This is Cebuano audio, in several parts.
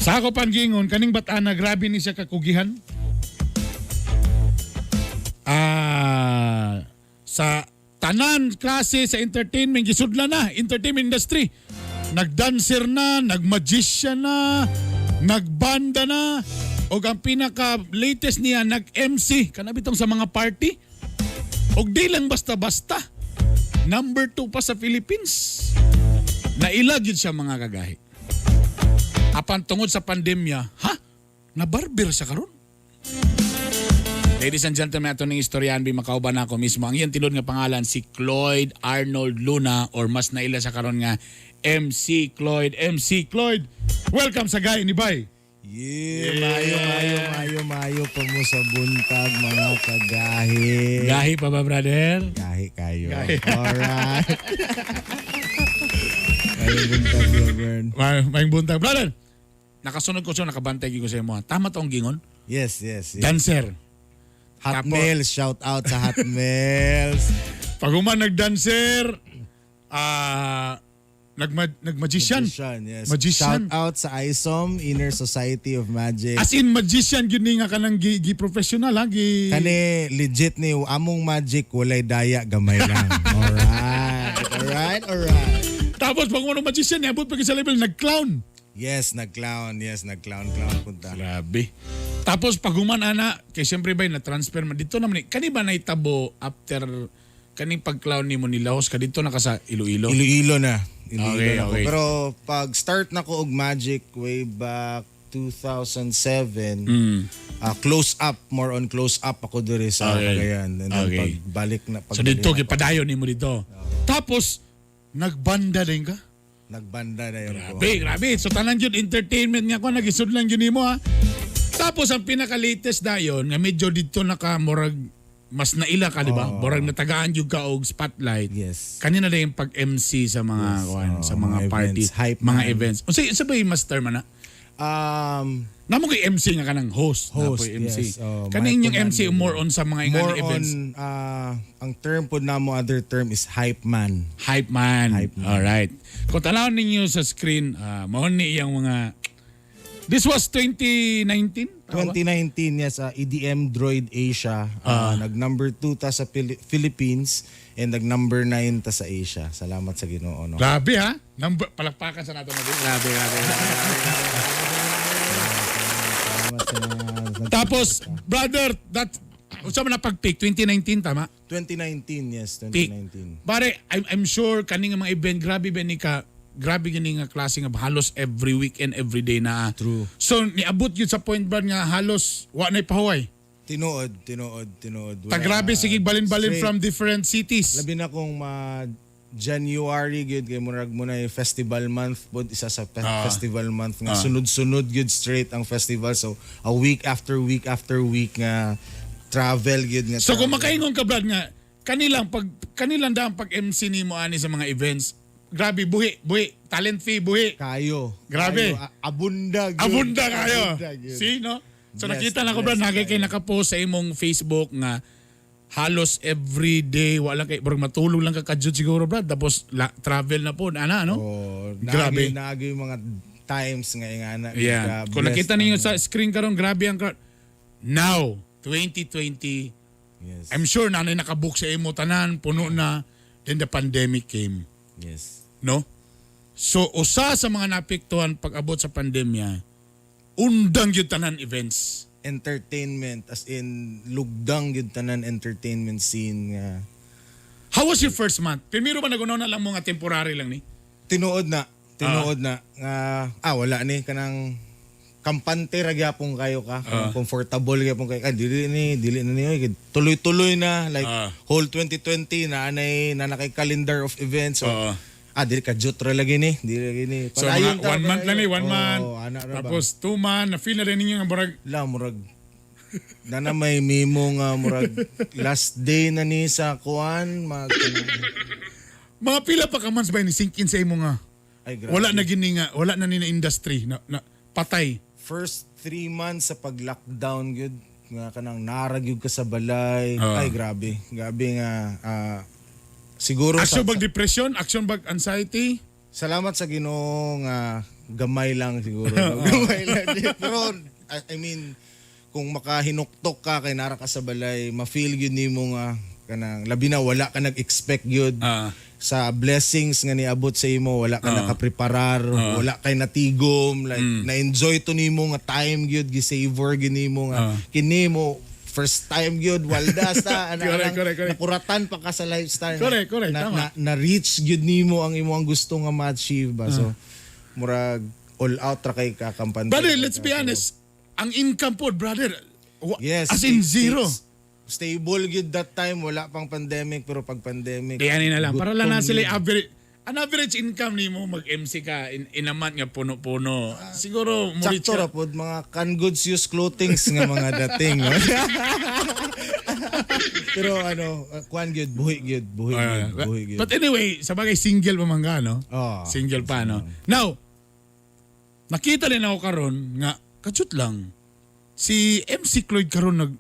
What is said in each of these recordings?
Sa ako panggingon, kaning batana, grabe ni siya kakugihan. Sa tanan klase sa entertainment gisudla na, entertainment industry. Nagdancer na, nagmagician na, nagbanda na, og ang pinaka latest niya, nag-MC kana bitong sa mga party. Og di lang basta-basta. Number 2 pa sa Philippines. Naila gyud siya, mga kagahi. Apan tungod sa pandemya, ha? Nabarber siya karon. Ladies and gentlemen, ato ning istoryahan bi makauban ako mismo. Ang iyang tinuod nga pangalan si Cloyd Arnold Luna or mas naila sa karon nga MC Cloyd. MC Cloyd. Welcome sa Gahi ni Bay. Yeah, mayo, mayo, mayo, mayo pa mo sa buntag, mga kagahi. Gahi pa ba, brother? Gahi kayo. Gahi. Alright. Mayo buntag, Gilbert. May buntag. Brother, nakasunod ko siya, nakabantay ko sa imo. Tama tong gingon? Yes. Dancer. Hotmails, shout out sa Hotmails. Pag human nagdancer, nagmagician. Magician, yes. Magician. Shout out sa ISOM, Inner Society of Magic. As in magician gyud ni nga kanang gi professional ha, gi Kani legit ni among magic, walay daya, gamay lang. Alright. Tapos pag mo magician, niabot pa gyud sa level nag-clown. Yes, nag-clown. Yes, nag-clown, clown punta. Grabe. Tapos pag human ana, kay siyempre ba na transfer man dito naman ni kani ba naitabo after kaning pag-clown nimo, nilahos ka dito na ka sa Iloilo? Iloilo na. Iloilo na ako. Pero pag start na ko og magic way back 2007, close up, more on close up ako diri sa Cagayan. And then pagbalik na So dito pagbalik na gipadayon nimo dito. Tapos nagbanda din ka. Nagbanda na yun ko. Grabe, grabe. So tanan yun entertainment nga ko nagisud lang yun nimo ha. Tapos ang pinaka-latest dayon nga medyo dito naka murag mas naila ka, di ba? Murag natagaan jud ka og spotlight. Yes. Kanina na yung pag-MC sa mga kuan, Oh, sa mga, mga party, events. Hype mga man. events. Unsa unsa ba yung master man na? Namo kay MC nga kanang host, Host, napoy MC. yes. Oh, Kaning yung mic MC commander. more on sa mga More ingani events. on, ang term po namo, other term is hype man. Hype man. Hype man. Alright. Kung tanawon ninyo sa screen, mao ni iyang mga. This was 2019? Tama ba? 2019, yes, EDM Droid Asia. Nag number 2 ta sa Philippines and nag number 9 ta sa Asia. Salamat sa Ginoo, no. Grabe ha. Number, palakpakan sa nato na. Grabe, grabe. Salamat sa Tapos, brother, that unsa man na pag-peak 2019, tama? 2019, yes, Peak. 2019. Pare, I'm sure kaning mga event, grabe ba ni ka, grabe gini nga klase nga halos every weekend, every day na. True. So niabot yun sa point ba nga halos wa nay pahuway. Tinuod, tinuod, tinuod. Ta grabe sige balin-balin Straight. from different cities. Labi na kung ma January gyud kay murag mo na yung festival month pod, isa sa festival month nga sunod-sunod gyud straight ang festival, so a week after week after week nga travel gyud nga So kung travel. makaingon ka, Brad, nga kanilang pag kanilang daan pag MC nimo ani sa mga events, grabe buhi, buhi, talent fee buhi. Kayo. Grabe. Kayo. Abunda gyud. Abunda kayo. Abunda gyud. See, no? So Blessed, nakita na ko, Brad, blessed nagay kay kayo. nakapost sa imong Facebook nga halos every day wala kay murag matulog lang ka kadyot siguro, Brad, tapos travel na po ana, no? Oh, Grabe. grabe. Naagi yung mga times nga ingana. Yeah. Kung nakita ninyo sa screen karon, grabe ang crowd. Now, 2020, I'm sure nanay nakabook sa imo tanan, puno na. Then the pandemic came. No? So usa sa mga naapektuhan pag-abot sa pandemya, undang gyud tanan events. Entertainment, as in lugdang gyud tanan entertainment scene nga. How was your first month? Primero ba nag na lang mo nga temporary lang ni? Tinuod na, tinuod na nga wala ni kanang kampante ra gyapon kayo ka, kanang comfortable gyapon kayo ka, dili ni dili na niyo tuloy-tuloy na like whole 2020 na anay na nakay calendar of events, so dili ka jut ra lagi ni, dili lagi ni. So Padayon mga ta, one month lang ni, padayon. one month. Oo, ana ra ba? Tapos 2 month, na feel na rin ninyo nga murag La murag na may memo nga murag last day na ni sa kuan mag Mga pila pa ka months ba ni sink in sa imo nga Ay, grabe. wala na gini nga, wala na ni na industry na patay? First 3 months sa pag-lockdown gyud nga kanang narag gyud ka sa balay. Ay, grabe. Grabe nga siguro Action bag depression, action bag anxiety. Salamat sa Ginoo nga Gamay lang siguro, no? Gamay lang. Pero I mean, kung makahinuktok ka kay nara ka sa balay, ma-feel gyud nimo nga kanang labi na wala ka nag-expect gyud sa blessings nga niabot sa imo, wala ka nakapreparar, wala kay natigom, like na-enjoy to nimo nga time gyud, gi-savor gyud nimo nga kini mo first time gyud, waldas ta ana Correct, lang, correct, correct. nakuratan pa ka sa lifestyle Correct, na, tama. na reach gyud nimo ang imong gusto nga ma-achieve ba. So murag all out ra kay ka, kampante. Brother, let's be honest. Ang income po, brother, as in zero. Stable gyud that time, wala pang pandemic, pero pag pandemic, Di ani na lang. Para lang na gutom sila yun. average. An average income nimo mag-MC ka in a month nga puno-puno. Siguro mo reach Sakto ka. ra pod, mga canned goods, used clothings nga mga dating, no? Pero ano, kuan gyud, buhi gyud, buhi gyud, buhi gyud. But anyway, sa bagay single pa man ka, no? Oo. Single pa, no? Now, nakita din ako karon nga katsut lang. Si MC Cloyd karon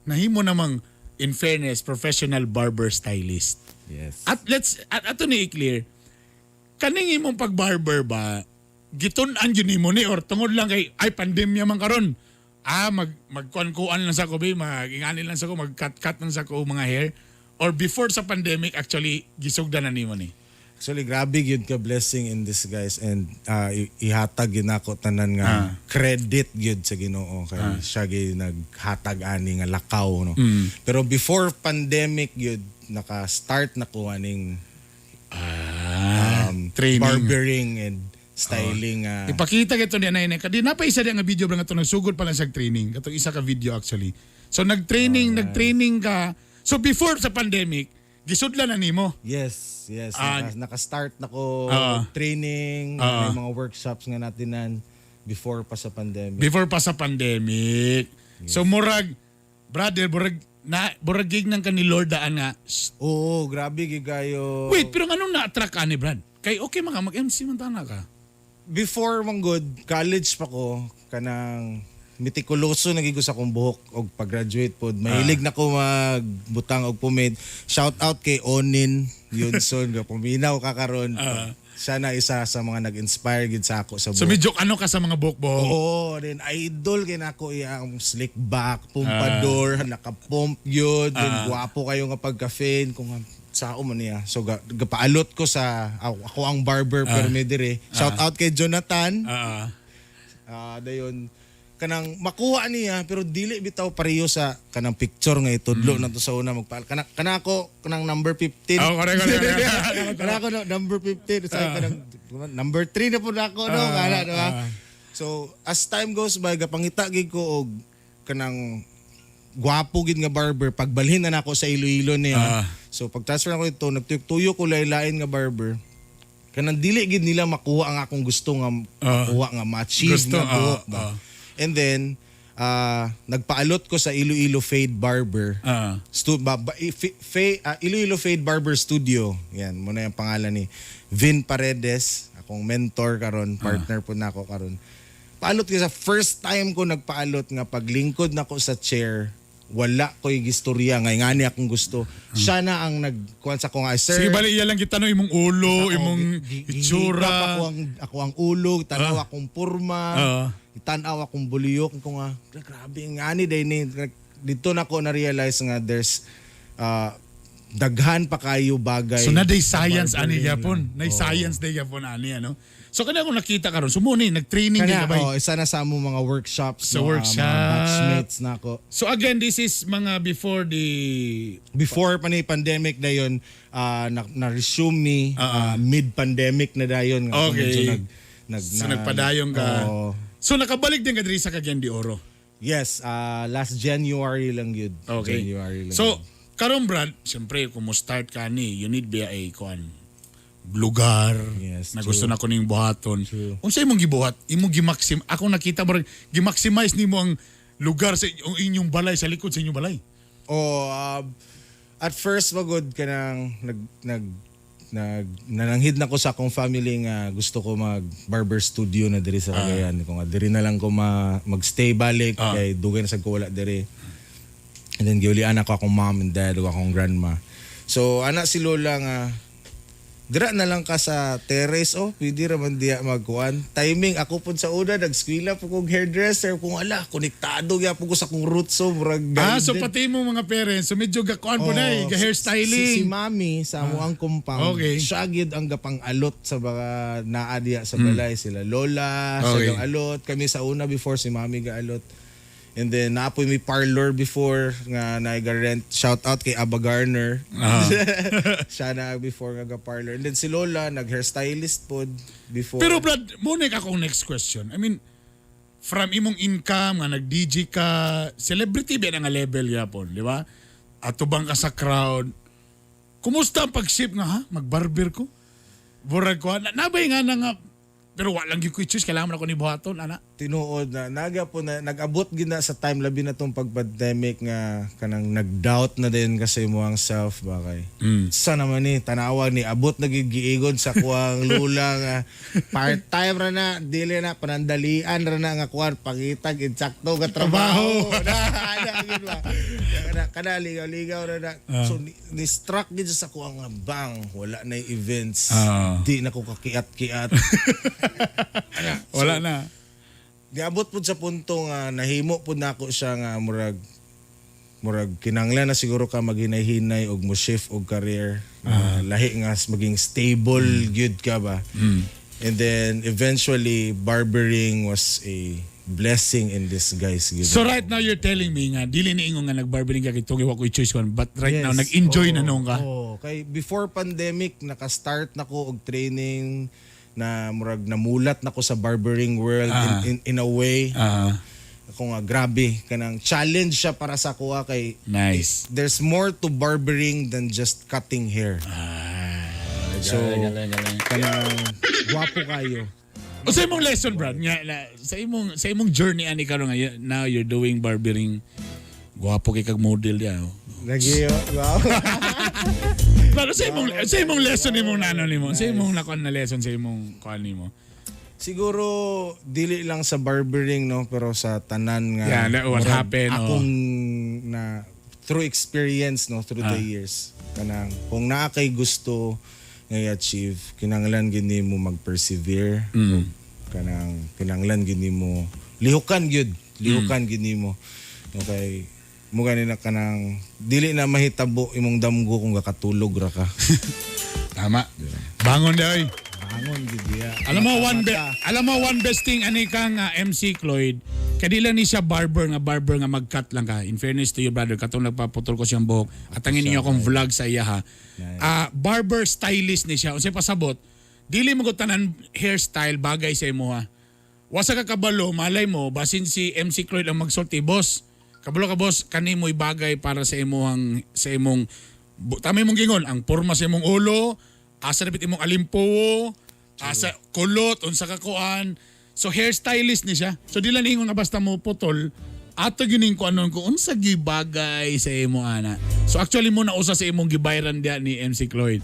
nahimo namang, in fairness, professional barber stylist. Yes. At let's at ato ni i-clear. Kaning imong pag-barber ba, gitun-an gyud nimo ni or tungod lang kay ay pandemya man karon? Ah, magkuan-kuan lang sa ko be, mag ingani lang sa ko, mag-cut-cut lang sa ko mga hair, or before sa pandemic actually gisugdan na nimo ni? Actually, grabe gyud ka blessing in disguise and ihatag gyud nako tanan nga credit gyud sa Ginoo kay siya gyud naghatag ani nga lakaw, no. Pero before pandemic gyud, naka-start na ko aning training. Barbering and styling. Ipakita kito niya na kadi napa isa diya nga video bang ato nagsugod pa lang siya training. Katong isa ka video actually. So nag-training ka. So before sa pandemic, gisudlan na nimo. Yes. Naka-start na ko training, may mga workshops nga natinan before pa sa pandemic. Before pa sa pandemic. So murag, brother, murag na murag gig nang ka ni Lord daan nga. "Shh." Oo, grabe gyud kayo. Wait, pero nganong na-attract ka ni Brad? Kay okay mga mag-MC man tana ka. Before man good, college pa ko, kanang metikuloso na gyud ko sa akong buhok og pag-graduate pod. Mahilig na ko magbutang og pomade. Shout out kay Onin Yunson, ga puminaw ka karon. Siya na isa sa mga nag-inspire gid sa ako sa So buhok. medyo ano ka sa mga buhok-buhok. Oo, then idol kay nako iyang slick back, pompadour, naka-pump yun, then gwapo kayo nga pagka-fin kung sao man niya. So gapaalot ko sa ako ang barber pero may dire. Shout out kay Jonathan. Ah, dayon kanang makuha niya pero dili bitaw pareho sa kanang picture nga itudlo na to sa una magpaal. Kana ako kanang number 15. Oh, correct. Kana ako no, number 15 sa kanang number 3 na pud ako, no, kana, di ba? So as time goes by, gapangita gid ko og kanang gwapo gid nga barber pagbalhin na nako sa Iloilo niya. So pag transfer ako dito, nagtuyo ko lain-lain nga barber. Kanang dili gid nila makuha ang akong gusto nga makuha nga ma-achieve Gusto, nga buhok ba. And then nagpaalot ko sa Iloilo Fade Barber. Stu- ba, ba, i- fa, fa- ah, Iloilo Fade Barber Studio. Yan, muna yung pangalan ni Vin Paredes, akong mentor karon, partner po nako karon. Paalot ko sa first time ko nagpaalot nga paglingkod nako sa chair, wala ko'y gistorya nga ngani akong gusto. Siya na ang nagkuan sa ko nga, "Sir." Sige, bali iya lang kita no imong ulo, Ako, imong itsura. gihigap ako ang ulo, tanaw akong purma, tanaw akong buliyok ko nga grabe ngani day ni. Dito na ko na-realize nga there's daghan pa kayo bagay. So na day sa science ani barbering. gyapon. Nay science day gyapon ani ano. So kana akong nakita karon, so mo ni nag-training din Kana, ka ba? oh, isa na sa among mga workshops, Sa no, workshop. mga batchmates na ako. So again, this is mga before the Before pa ni pandemic na yun, na-resume mi mid-pandemic na dayon nga medyo nag So nagpadayon ka. Oo. So nakabalik din ka diri sa Cagayan de Oro. Yes, last January lang yun. January lang. So karon, Brad, siyempre kung mo start ka ni, you need be a kuan lugar na gusto na ko ning buhaton. True. Unsa imong gibuhat? Imong gimaxim ako nakita mo gimaximize nimo ang lugar sa ang inyong balay, sa likod sa inyong balay. Oh, at first magod kanang nag nag nag nananghid na ko sa akong family nga gusto ko mag barber studio na diri sa Cagayan. Ko nga diri na lang ko magstay balik kay dugay na sad ko wala diri. And then giulian ako akong mom and dad ug akong grandma. So ana si lola nga Dira na lang ka sa terrace, oh, pwede ra man diya magkuan. Timing ako pud sa una nagskwela po kog hairdresser kung ala konektado gyapon ko sa kong roots, so murag Ah, so guided. pati mo mga parents, so medyo gakuan po na eh, Oo, hairstyling. si mami sa amo ang compound, siya gyud ang gapang-alot sa mga naa diya sa balay, sila lola, siya alot. Kami sa una before, si mami gaalot. And then naapoy may parlor before nga naiga-rent. Shout out kay Abba Garner. Siya na before nga ga-parlor. And then si Lola nag-hairstylist pod before. Pero Brad, muna akong next question. I mean, from imong income nga nag-DJ ka, celebrity ba na nga level yapon, di ba? Atubang ka sa crowd. Kumusta ang pag-shift nga ha? Mag-barber ko? Burag ko, na, nabay nga na nga, pero walang gyud ko'y choice, kailangan mo na ko ni buhaton, ana. Tinuod na naga po na nag-abot gid na sa time, labi na tong pag-pandemic, nga kanang nag-doubt na din kasi mo ang self ba kay sa naman ni tanawa ni abot na gid giigon sa kuang lula nga part-time ra na, dili na panandalian ra na nga kuan, pangitag insakto nga trabaho na ana gid ba, kana kana ligaw-ligaw ra na. So ni struck gid sa kuang nga bang wala na yung events, di na ko kakiat-kiat. Wala na. Giabot pud sa punto nga nahimo pud nako siya nga murag kinanglan na siguro ka maghinay-hinay og mo shift og career. Lahi nga maging stable gyud ka ba. And then eventually barbering was a blessing in disguise gyud. So right now you're telling me nga dili ni ingon nga nag-barbering ka kay tugi wa ko'y choice kon, but right now Yes. nag-enjoy na Oo, noon ka. Oo. Kay before pandemic naka-start na ko og training na murag namulat na ko sa barbering world in a way. Ako nga grabe kanang challenge siya para sa kuha kay Nice. there's more to barbering than just cutting hair. So, Galing, galing. kanang gwapo kayo. O sa imong lesson, Brad, nga, na, sa imong journey ani karon nga now you're doing barbering. Gwapo kay kag model diya. Oh. Lagi, wow. Pero sa imong lesson imong nano nimo, sa imong nakuan na lesson sa imong kuan nimo. Siguro dili lang sa barbering, no, pero sa tanan nga Yeah, that what murag happened, oh. akong na through experience, no, through the years, kanang kung naa kay gusto nga i-achieve, kinanglan gid nimo mag-persevere, kanang kinanglan gid nimo lihukan gyud, lihukan gid nimo. Okay, mo gani na kanang dili na mahitabo imong damgo kung gakatulog ra ka. Tama. Bangon day. Bangon gid diya. Alam mo one best thing ani kang MC Cloyd. Kadila ni siya barber nga barber nga mag-cut lang ka. In fairness to you, brother, katong nagpaputol ko siyang buhok. At tangin ninyo akong vlog sa iya ha. Ah, barber stylist ni siya. Unsay pasabot, dili mo ko tanan hairstyle bagay sa imo ha. Wasa ka kabalo, malay mo, basin si MC Cloyd ang magsulti, "Boss. Kabalo ka, boss, kani mo'y bagay para sa imong tama imong gingon, ang porma sa imong ulo, asa dapat imong alimpuwo, asa kulot, unsa ka kuan." So hairstylist ni siya. So di lang ingon nga basta mo putol, ato gining ko anon kung unsa gibagay sa imo ana. So actually mo na usa sa imong gibayran diya ni MC Cloyd.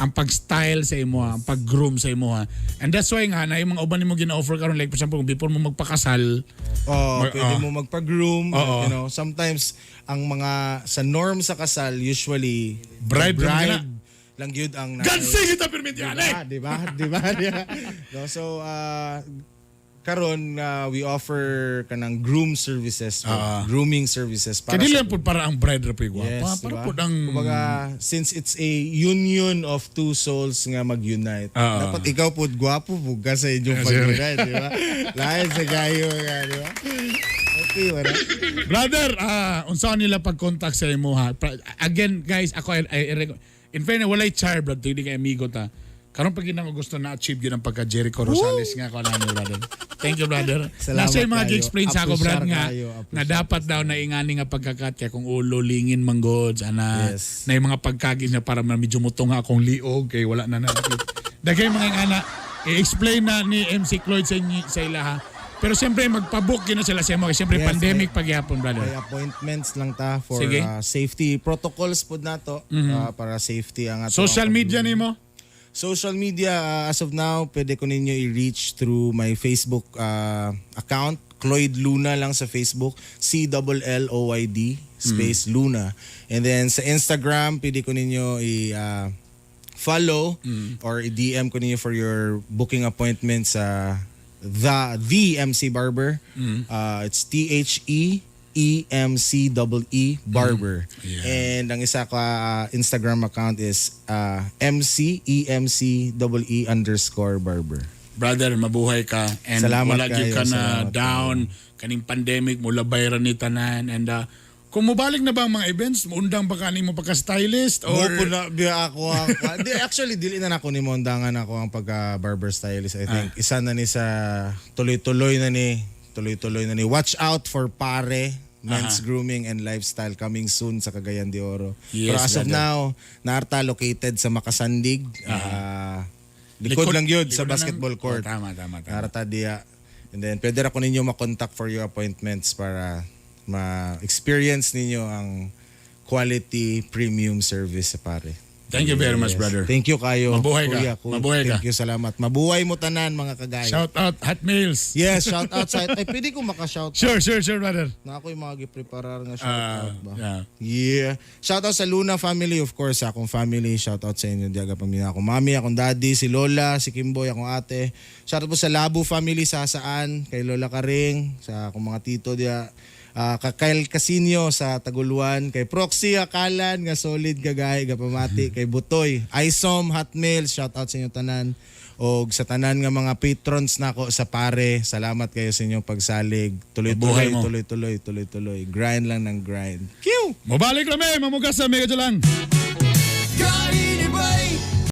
Ang pag-style sa imo, ang pag-groom sa imo ha. And that's why nga na yung mga uban nimo gina-offer karon, like for example kung before mo magpakasal, Oh, pwede mo magpa-groom, Oo. Sometimes ang mga sa norm sa kasal usually bride the lang bride lang gyud ang Gansi kita permit yan eh. Diba? Diba? Diba? Diba? No, so karon we offer kanang groom services, grooming services para Kaya dili sa lang pud para ang bride ra po'y gwapa. Yes, para diba? pud ang Kumbaga, since it's a union of two souls nga mag-unite, dapat ikaw pud gwapo pud ka sa inyong pag-unite, di ba? Lain sa gayo nga, di ba? Okay, wala. Brother, unsa nila pag-contact sa imo ha? Again, guys, ako I in fairness, walay char, brad, hindi kay amigo ta. Karon pag ginang gusto na achieve yun ang pagka Jericho Rosales nga ko na brother. Thank you, brother. Salamat Nasa yung mga kayo. explain sa ako, brad, Apreciar nga kayo, na apreciar. dapat daw na ingani nga pagka-cut kaya kung ulo lingin manggod ana na yung mga pagkagis niya para medyo mutunga akong liog kay wala na na. Daghay mga ingana i-explain na ni MC Cloyd sa inyo, sa ila ha. Pero siyempre magpa-book yun na sila sa imo kay siyempre Yes, pandemic pagyapon, brother. May appointments lang ta for Sige. Safety protocols pod nato para safety ang ato. Social media nimo? Social media, as of now, pwede ko ninyo i-reach through my Facebook account, Cloyd Luna lang sa Facebook, Clloyd space Luna. And then sa Instagram, pwede ko ninyo i- follow or i-DM ko ninyo for your booking appointment sa the MC Barber. It's TheEMCEE Barber. And ang isa ka Instagram account is MCEMCEE_barber. Brother, mabuhay ka and Salamat wala gyud kayo, ka na salamat. down kaning pandemic mulabay ra ni tanan and kung mobalik na ba ang mga events, muundang ba kani mo pagka-stylist or Or po na biya ako ang di, actually dili na nako ni mondangan ako ang pagka barber stylist, I think. Isa na ni sa tuloy-tuloy na ni tuloy-tuloy na ni. Watch out for Pare Men's Grooming and Lifestyle coming soon sa Cagayan de Oro. Yes, Pero as of brother. now, naarta located sa Makasandig. Likod lang yun sa likod lang basketball court. Oh, tama, tama, tama. Naarta diya. And then pwede ra ko ninyo makontak for your appointments para ma-experience ninyo ang quality premium service sa Pare. Thank you very much, brother. Thank you kayo. Mabuhay ka. Kuya, kuya. Mabuhay ka. Thank you, salamat. Mabuhay mo tanan, mga kagaya. Shout out Hotmails. Yes, shout out sa ay, pwede ko maka-shout out. Sure, brother. Na ako yung mga gipreparar nga shout out ba. Yeah. Yeah. Shout out sa Luna family, of course, sa akong family. Shout out sa inyo diaga pamilya, akong mami, akong daddy, si Lola, si Kimboy, akong ate. Shout out po sa Labu family sa Saan, kay Lola Karing, sa akong mga tito diya. Ka Kyle Casino sa Taguluan, kay Proxy Akalan nga solid gagay gapamati, kay Butoy, Isom Hotmail, shout out sa inyo tanan. Og sa tanan nga mga patrons nako sa Pare, salamat kayo sa inyong pagsalig. Mabuhay Tuloy-tuloy, mo. tuloy-tuloy, tuloy-tuloy. Grind lang ng grind. Q! Mobalik kami, mamugasa, mega lang. Grind.